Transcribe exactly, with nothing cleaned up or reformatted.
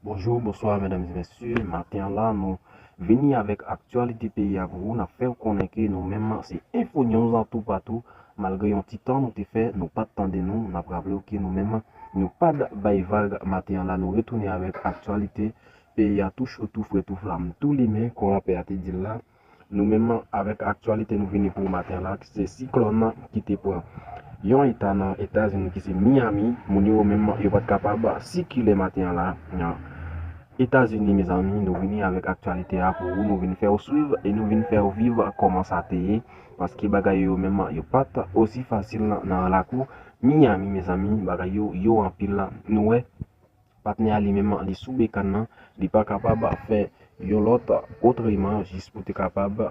Bonjou, bonswa, medam e mesye. Maten an la, nou vini avèk aktyalite peyi a pou ou. N ap fè w konnen ke nou menm, se Info News an toupatou. Malgre yon ti tan nou te fè, nou pa t tande nou. N ap raple w ke nou menm, nou pa t bay vag maten an la. Nou retounen avèk aktyalite peyi a tou cho, tou fre, tou flam, tou limen, kon rapè a te di l la. Nou menm avèk aktyalite nou vini pou maten la, se siklòn nan ki te pran yon eta nan Etazini ki se Miami. Moun yo menm yo pa t kapab sikile maten an la nan Etazini, mezanmi. Nou vini avèk aktyalite a pou ou, nou vin fè w swiv e nou vin fè w viv kòman sa te ye. Paske bagay yo menm yo pa t osi fasil nan, nan lakou Miami, mezanmi. Bagay yo, yo anpil la. Nou wè, patnè a li menm, li sou bekàn nan, li pa kapab fè yon lòt otreman, jis pou te kapab